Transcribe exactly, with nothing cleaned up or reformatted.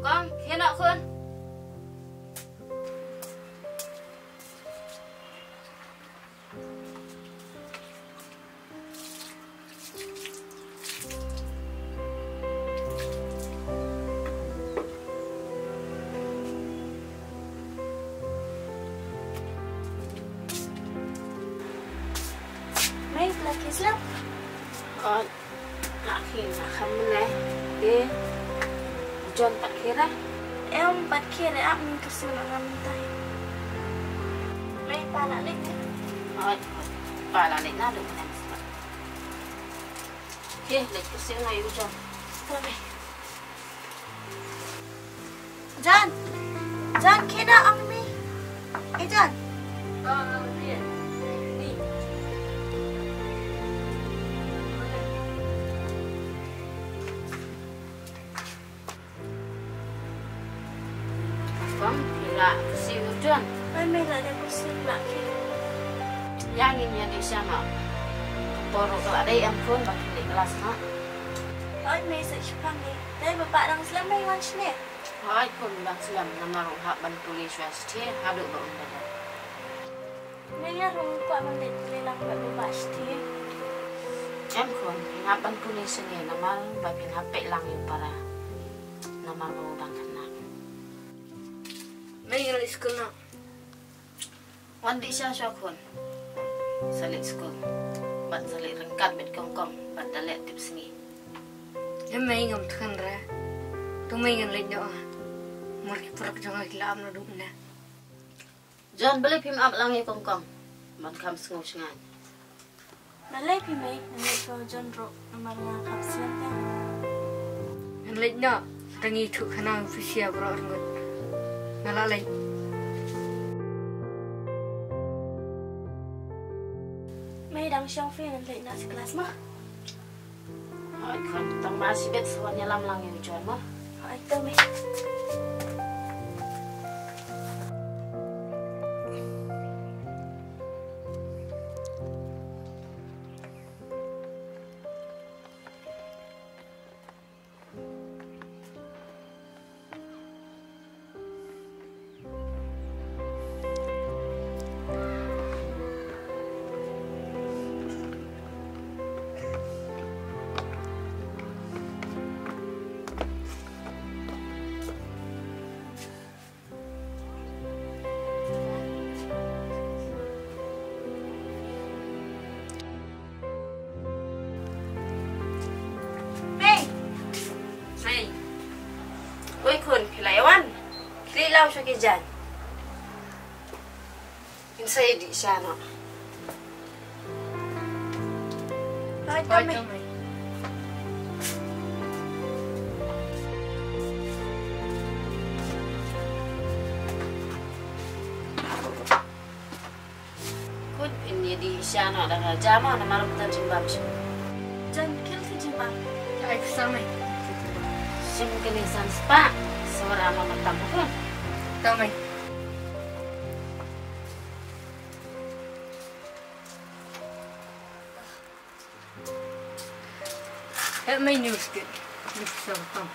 Kong, khie noh khun. Mei, la khie slem? Ot, la khie, la kham ne. Te John pat khie re? Em, pat khie re, ap min kyrsiew na ngam tai. Mei, pa la leit ne? Ot, pa la leit na, duk ne. Khie, leit kyrsiew na ïa u John. Oi. John! John, khie noh, ong mei. Eh, John! Ah, khie. Ni. Kong, phi la kyrsiew u John? Oi mei, la dep kyrsiew, la khie. Ïa ngin ïa dih sha noh. Ka por ruh ka la dei em khun, ba phin leit klas noh. Oi mei, sa shipang ne. Dei ba pa dang slem mei, wan shane. Hooid khun, dang slem, namar u hap ban pule shuwa shatei haduh ba un da dep. Mei, nga ruh nga kwah ban leit pule lang bad u bah shatei. Em khun, phin hap ban pule shane namar ba phin hap peit lang ïa u para. Namar ba u dang khynnah. Mei, nga leit skul noh. Wan dih sha shuwa khun. Sa leit skul bad sa leit ryngkat bad Kongkong bad da leh tip sngi. Em mei, ngam thngan re. To mei, ngan leit noh. Mar ki paralok jong nga ki la ap naduh mynne. John, balei phim ap lang ïa Kongkong ban kham sngew shngaiñ? Balei phi mei? Ngan leit sha u John ruh namar nga kham sngewsih. Ngan leit noh, tang ïa u khynnah phi sia baroh arngut. Nga la leit. Mei, dang shong phi, ngan leit noh sha klas mo. Hooid khun, tang ba shibit sa wan ïalam lang ïa u John mo. Hooid to mei. Mei. Mei. Oi khun, phi la ïa wan? Khie leit law sha ki jaiñ. Ngin sa ïa dih sha noh. Hooid to mei. Khun, phin ïa dih sha noh da ka jam namar mynta jingbam shu. Jan khie leit jingbam. Ai, sa mei. Shim kane san spah. Sawara ma matam khun. To mei. Heh mei, news kit. News sa tam.